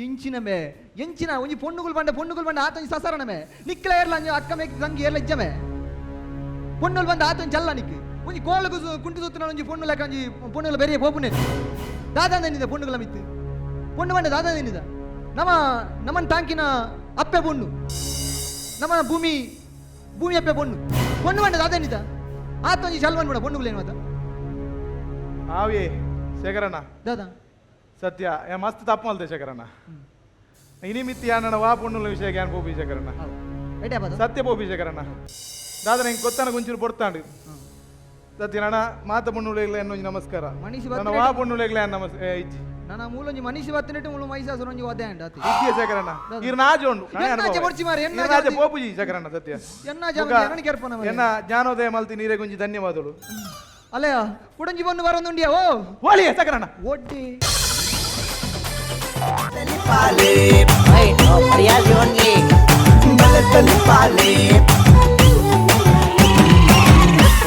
ಎಂಚಿನ ಮೇ ಎಂಚಿನ ಒಂಜಿ ಪೊಣ್ಣುಗುಲ್ ಬಂಡ, ಪೊಣ್ಣುಗುಲ್ ಬಂಡ ಆತೊಂಜಿ ಸಸರಣ ಮೇ. ನಿಕ್ಕಲ ಏರ್ಲ ಅಂಜಿ ಅಕ್ಕ ಮೇಕ್ ತಂಗಿ ಏರ್ಲ ಇಜ್ಜಮೆ. ಪೊಣ್ಣುಲ್ ಬಂದ ಆತೊಂಜಿ ಚಲ್ಲ ನಿಕ್ ಒಂಜಿ ಕೋಲಗು ಕುಂಟು ಸುತ್ತನ ಒಂಜಿ ಪೊಣ್ಣು ಲೆಕ್ಕ ಒಂಜಿ ಪೊಣ್ಣುಲ ಬೆರಿಯ ಪೋಪುನೆ. ದಾದಾ ನಿದ ಪೊಣ್ಣುಗಳ ಮಿತ್ತು ಪೊಣ್ಣು ಬಂಡ ದಾದಾ ನಿದ ನಮ್ಮ ನಮ್ಮನ್ ತಾಂಕಿನ ಅಪ್ಪೆ ಪೊಣ್ಣು, ನಮ್ಮ ಭೂಮಿ ಭೂಮಿ ಅಪ್ಪೆ ಪೊಣ್ಣು. ಪೊಣ್ಣು ಬಂಡ ದಾದಾ ನಿದ ಆತೊಂಜಿ ಚಲ್ವನ್ ಬಿಡ ಪೊಣ್ಣುಗುಲ್ ಏನು ಮಾತ. ಆವೇ ಶೇಖರಣ್ಣ. ದಾದಾ? ಸತ್ಯ ಯಾ ಮಸ್ತ್ ತಪ್ಪು ಮಲ್ತೆ ಶೇಖರಣ್ಣ. ಇನಿ ಮಿತ್ತಿ ಯಾನಣ್ಣ ವಾ ಪೊಣ್ಣುಲ ವಿಷಯ ಯಾನ್ ಪೋಪಿ ಶೇಖರಣ್ಣ. ಎಡೆ ಬಾದ. ಸತ್ಯ ಪೋಪಿ ಶೇಖರಣ್ಣ. ದಾದನ ಹಿಂಗೆ ಕೊತ್ತನ ಗುಂಚೂರು ಪೊಡ್ತಾಂಡು ಸತ್ಯ. ನಣ ಮಾತ ಪೊಣ್ಣುಲೆಗ್ಲ ಎನ್ನೊಂಜಿ ನಮಸ್ಕಾರ. ಮನೀಷ್. ನನ್ನ ವಾ ಪೊಣ್ಣುಲೆಗ್ಲ ಏನ್ ನಮಸ್ ಇಜ್ಜಿ. ನನ್ನ ಮೂಲೊಂಜಿ ಮನುಷ್ಯ ಬತ್ತಿನಟ್ಟು ಮುಳು ಮೈಸಾಸುರ ಒಂಜಿ ಒದೆ ಅಂಡ ಆತಿ. ಇಜ್ಜಿಯ ಶೇಖರಣ್ಣ. ದಾದ. ಇರ್ ನಾಜೆ ಉಂಡು. ನಾನೇ ಎನ್ನಾಜೆ ಅನುಭವ. ಬೊಡ್ಚಿ ಮಾರ್ರೆ, ಎನ್ನಾಜೆ ಇರ್ನಾಜೆ ಬೊಡ್ಚಿ. ಪೋಪುಜಿ ಶೇಖರಣ್ಣ ಸತ್ಯ. ಎನ್ನಾಜೆ ಬೊಕ ಅವನಿಗೆ ಎನ್ನಣಿ ಕೇರ್ಪನ ಮಾರ್ರೆ. ಎನ್ನ ಜ್ಞಾನೋದಯ ಮಲ್ತಿ ನೀರೇ ಗುಂಜಿ ಧನ್ಯವಾದಗಳು. ಅಲ್ಲಯ್ಯ, ಕುಡಂಜಿ ಬಂದು ಬರೋದುಂಡಿಯ ಓ. ಹೋಲಿಯ ಶೇಖರಣ್ಣ. ಒಡ್ಡಿ. Wait, oh, Priyas only.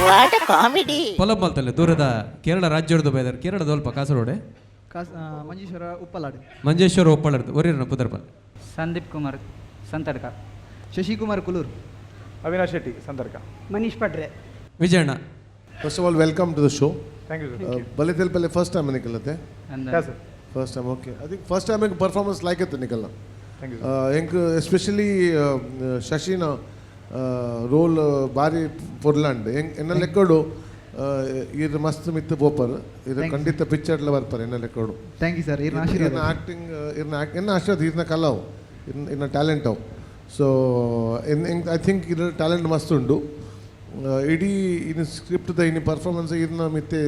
What a comedy. ಪೊಲಬ್ ಮಲ್ತಲೆ ದೂರದ ಕೇರಳ ರಾಜ್ಯದ ಬೈದಾರ್ ಕೇರಳದ ಅಲ್ಪ ಕಾಸರಗೋಡೆ. ಕಾಸ್ Manjeshwar ಉಪ್ಪಲಾಡು. Manjeshwar ಉಪ್ಪಳರ್ದು ಒರಿರನ ಪುದರ್ಪಲ್. Sandeep Kumar ಸಂತಡ್ಕ. Shashikumar ಕುಲೂರ್. Avinash Shetty ಸಂದರ್ಕ. Manish Padre. Vijayanna. First of all, welcome to the show. Thank you sir. ಬಲೆ ಪಲ್ಲೆ ಫಸ್ಟ್ ಟೈಮ್ ನಿಕಲತ್ತೆ? ಅಂದ. Sir. First time, okay. I think first time performance like ಇತ್ತು ನಿಕಲ್ನ. Thank you. ಎಂಕ್ ಎಸ್ಪೆಷಲಿ ಶಶಿನ ರೋಲ್ ಬಾರಿ ಪೊರ್ಲಾಂಡ್. ಎಂಕ್ ಎನ್ನ ಲೆಕ್ಕಡು ಇರ್ ಮಸ್ತ್ ಮಿತ್ತು ಪೋಪರ್ ಇದು. Thanks. ಖಂಡಿತ ಪಿಕ್ಚರ್ಲ ಬರ್ತಾರೆ ಎನ್ನ ಲೆಕ್ಕಡು. Thank you sir, ಇರ್ನ ಇರ್ನ ಆಶೀರ್ವಾದ. ಆಕ್ಟಿಂಗ್ ಇರ್ನ ಎನ್ನ ಆಶೀರ್ವಾದ, ಇರ್ನ ಕಲಾವು, ಇರ್ನ ಇರ್ನ ಟ್ಯಾಲೆಂಟ್ ಅವು. ಸೊ I think ಇದ್ರ ಟ್ಯಾಲೆಂಟ್ ಮಸ್ತ್ ಉಂಡು. ಇಡೀ ಇನ್ನು ಸ್ಕ್ರಿಪ್ಟ್ದ ಇನ್ನು ಪರ್ಫಾರ್ಮೆನ್ಸ್ ಇರ್ನ ಮಿತ್ತೆ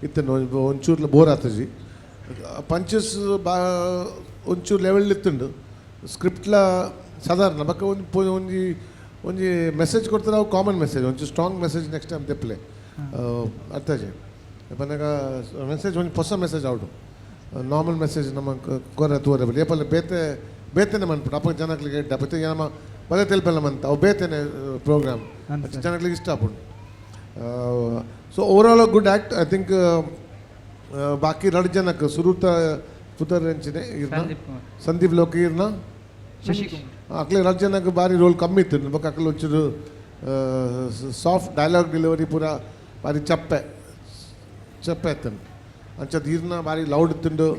ಇತ್ತನ್ನು ಒಂಚೂರ್ಲ ಬೋರ್ ಆತಜಿ. ಪಂಚಸ್ ಬಾ ಒಂಚೂರು ಲೆವೆಲ್ ಇತ್ತುಂಡು. ಸ್ಕ್ರಿಪ್ಟ್ಲ ಸಾಧಾರಣ ಬಕ್ಕ ಒಂದು ಒಂಜಿ ಒಂಜಿ ಮೆಸೇಜ್ ಕೊಡ್ತಾರೆ ಅವು ಕಾಮನ್ ಮೆಸೇಜ್. ಒಂಚೂರು ಸ್ಟ್ರಾಂಗ್ ಮೆಸೇಜ್ ನೆಕ್ಸ್ಟ್ ಟೈಮ್ ತೆಪ್ಪಲೆ ಅರ್ಥಜೆ ಪನ್ನಗ ಮೆಸೇಜ್ ಒಂಜಿ ಹೊಸ ಮೆಸೇಜ್ ಔಟು ನಾರ್ಮಲ್ ಮೆಸೇಜ್ ನಮ್ಮ ಕೊರ ತೂರ ಬಲ್ಲಿ ಏಪಲ್ಲ ಬೇತೆ ಬೇತೆನೆ ಮನ್ಪುಂಡು. ಅಪ್ಪ ಜನಕ್ಲಿಗೆ ಎಡ್ಡ ಬತ್ತೆ ನಮ್ಮ ಬಲೆ ತೆಲ್ಪೆಲ್ಲ ಮಂತ ಅವು ಬೇತೆನೆ ಪ್ರೋಗ್ರಾಮ್ ಜನಕ್ಲಿಗೆ ಇಷ್ಟ ಆಪುಂಡು. So overall good act, I think. ಬಾಕಿ ರಡ್ ಜನಕ್ಕೆ ಸುರೂತ ಪುದರ್ ಎಂಚಿನೆ ಇರ್ನ? ಸಂದೀಪ್ ಕುಮಾರ್. ಸಂದೀಪ್ ಲೋಕ ಇರ್ನ. ಶಶಿಕುಮಾರ್. ಅಕ್ಲೆ ರಡ್ ಜನಕ್ಕೆ ಬಾರಿ ರೋಲ್ ಕಮ್ಮಿ ಇತ್ತು. ಬೊಕ್ಕ ಅಕ್ಲೆ ಒಂಚೂರು ಸಾಫ್ಟ್ ಡೈಲಾಗ್ ಡೆಲಿವರಿ ಪೂರ ಬಾರಿ ಚಪ್ಪೆ ಚಪ್ಪೆ ಇತ್ತು. ಅಂಚದ ಇರ್ನ ಬಾರಿ ಲೌಡ್ ಇತ್ತುಂಡು.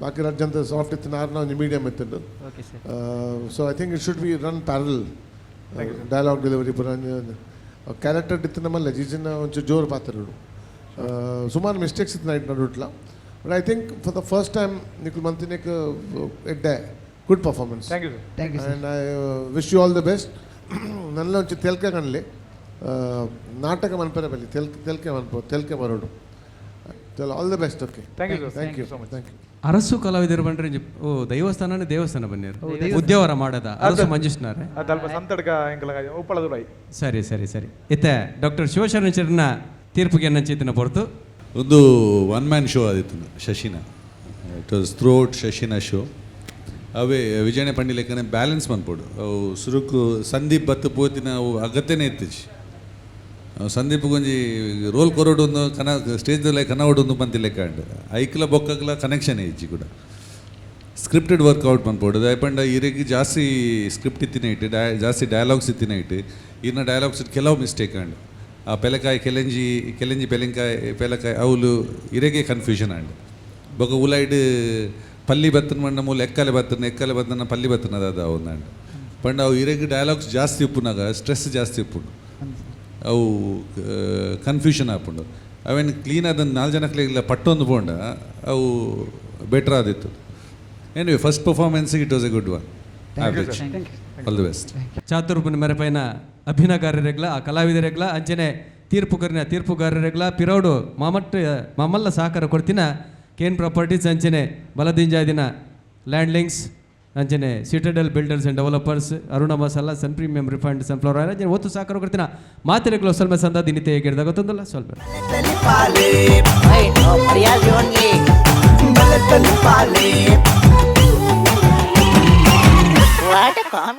ಬಾಕಿ ರಡ್ ಜನ ಸಾಫ್ಟ್ ಇತ್ತು, ಆರ್ನ ಒಂಜಿ medium ಇತ್ತುಂಡು. Okay sir. So I think it should be run parallel dialogue delivery ಪೂರ ಕ್ಯಾರೆಕ್ಟರ್ ಇತ್ತು ನಮ್ಮಲ್ಲ. ಜಿಜಿನ ಒಂಚೂರು ಜೋರು ಪಾತ್ರಗಳು, ಸುಮಾರು ಮಿಸ್ಟೇಕ್ಸ್ ಇತ್ತು night ನಡುಟ್ಲ. But I think for the first time ನಿಕುಲು ಮಂತಿನೇಕ್ ಎಡ್ಡೆ good performance. Thank you sir. Thank you sir. And I wish you all the best. ನನ್ನ ಒಂಚಿ ತೆಲ್ಕೆ ಕಣ್ಲಿ ನಾಟಕ ಮನ್ಪೆರೆ ಬಲ್ಲಿ ತೆಲ್ಕೆ ತೆಲ್ಕೆ ಮನ್ಪು ತೆಲ್ಕೆ ಬರೋಡು. All the best. Okay. Thank you sir. Thank you so much. Thank you. Arasu ಕಲಾವಿದರು ಬಂದ್ರೆ ಓ ದೈವಸ್ಥಾನನೇ ದೇವಸ್ಥಾನ ಬನ್ನಿರು ಉದ್ಯವರ ಮಾಡದ ಅರಸು ಮಂಜುಷ್ನಾರೆ. ಅದು ಅಲ್ಪ ಸಂತಡ್ಕ ಎಂಕಲ ಉಪ್ಪಳದುಲೈ. ಸರಿ ಸರಿ ಸರಿ, ಇತ್ತೆ ಡಾಕ್ಟರ್ ಶಿವಶರಣ ಶೆಟ್ಟರ್ನ ತೀರ್ಪುಗೆ ಚೇತನ ಪೊರ್ತು. ಒಂದು ಒನ್ ಮ್ಯಾನ್ ಶೋ ಆದಿತ್ತು ಶಶಿನ. It was through out ಶಶಿನ show. ಅವೇ ವಿಜಯಣ ಪಂಡಿ ಲೆಕ್ಕನೆ ಬ್ಯಾಲೆನ್ಸ್ ಮನ್ಪೊಡು. ಅವು ಸುರುಕು ಸಂದೀಪ್ ಬತ್ತು ಪೋತಿನ ಅವು ಅಗತ್ಯನೇ ಇತ್ತಿಜಿ. ಅವು ಸಂದೀಪ್ ಒಂಜಿ ರೋಲ್ ಕೊರೋಡು ಒಂದು ಕನ ಸ್ಟೇಜ್ದಲ್ಲೇ ಕನವಡು ಒಂದು ಪಂತಿ ಲೆಕ್ಕ ಅಂಡ್ ಐಕ್ಲ ಬೊಕ್ಕಕ್ಲ ಕನೆಕ್ಷನ್ ಇಜ್ಜಿ ಕೂಡ. Scripted workout ಮನ್ಪೊಡು. ದಾಯಪಂಡ ಇರೆಗ್ ಜಾಸ್ತಿ ಸ್ಕ್ರಿಪ್ಟ್ ಇತ್ತಿನ ಇಟ್ಟು ಜಾಸ್ತಿ ಡೈಲಾಗ್ಸ್ ಇತ್ತಿನ ಇಟ್ಟು ಇನ್ನ ಡೈಲಾಗ್ಸ್ ಕೆಲವು ಮಿಸ್ಟೇಕ್ ಅಂಡ್ ಆ ಪೆಲಕಾಯಿ ಕೆಲೆಂಜಿ ಕೆಲೆಂಜಿ ಪೆಲೆಂಕಾಯಿ ಪೆಲಕಾಯಿ ಅವಲು ಇರೆಗೆ ಕನ್ಫ್ಯೂಷನ್ ಅಂಡ್ ಬೊಕ ಉಲೈಡ್ ಪಲ್ಲಿ ಬತ್ತನ ಮಂಡ ಮೂಲ ಎಕ್ಕಲೆ ಬತ್ತನ ಎಕ್ಕಲೆ ಬತ್ತನ ಪಲ್ಲಿ ಬತ್ತನ ಅದ ಒಂದಂಡ್ ಪಂಡ ಅವು ಇರೆಗ್ ಡೈಲಾಗ್ಸ್ ಜಾಸ್ತಿ ಉಪ್ಪುನಾಗ ಸ್ಟ್ರೆಸ್ ಜಾಸ್ತಿ ಉಪ್ಪುಂಡು, ಅವು ಕನ್ಫ್ಯೂಷನ್ ಆಪುಂಡು. ಅವೇನು ಕ್ಲೀನ್ ಆದ ನಾಲ್ಕು ಜನಕ್ಕೆ ಇಲ್ಲ ಪಟ್ಟೊಂದು ಪೋಂಡ ಅವು better ಆದಿತ್ತು. Anyway, first performance it was a good one, average. All the best. ಚಾತುರ್ಪುನ ಮೆರಪೈನ ಅಭಿನಯಗಾರರೆಗ್ಲ ಆ ಕಲಾವಿದರೆಗ್ಲ ಅಂಚನೆ ತೀರ್ಪುಗರ್ನ ತೀರ್ಪುಗಾರರೆಗ್ಲ ಪಿರೋಡು ಮಾಮಟ್ಟ ಮಾಮಲ್ಲ ಸಹಕಾರ ಕೊಡ್ತಿನ ಕೇನ್ ಪ್ರಾಪರ್ಟೀಸ್ ಅಂಚನೆ ಬಲದಿಂಜಾದಿನ ಲ್ಯಾಂಡ್ ಲಿಂಕ್ಸ್ ಅಂಚನೆ Citadel Builders and Developers, Aruna Masala, Sun Premium Refined Sunflower Oil ಅಂಚನೆ ಒತ್ತು ಸಹಕಾರ ಕೊಡ್ತಿನ ಮಾತಿರೆಗ್ಲ ಸ್ವಲ್ಪ ಸಂದ ದಿನಿತೆ ಹೇಗಿರ್ದಾಗ ಗೊತ್ತೊಂದಲ್ಲ ಸ್ವಲ್ಪ. I know ಮರ್ಯಾದೆ only. What a comedy.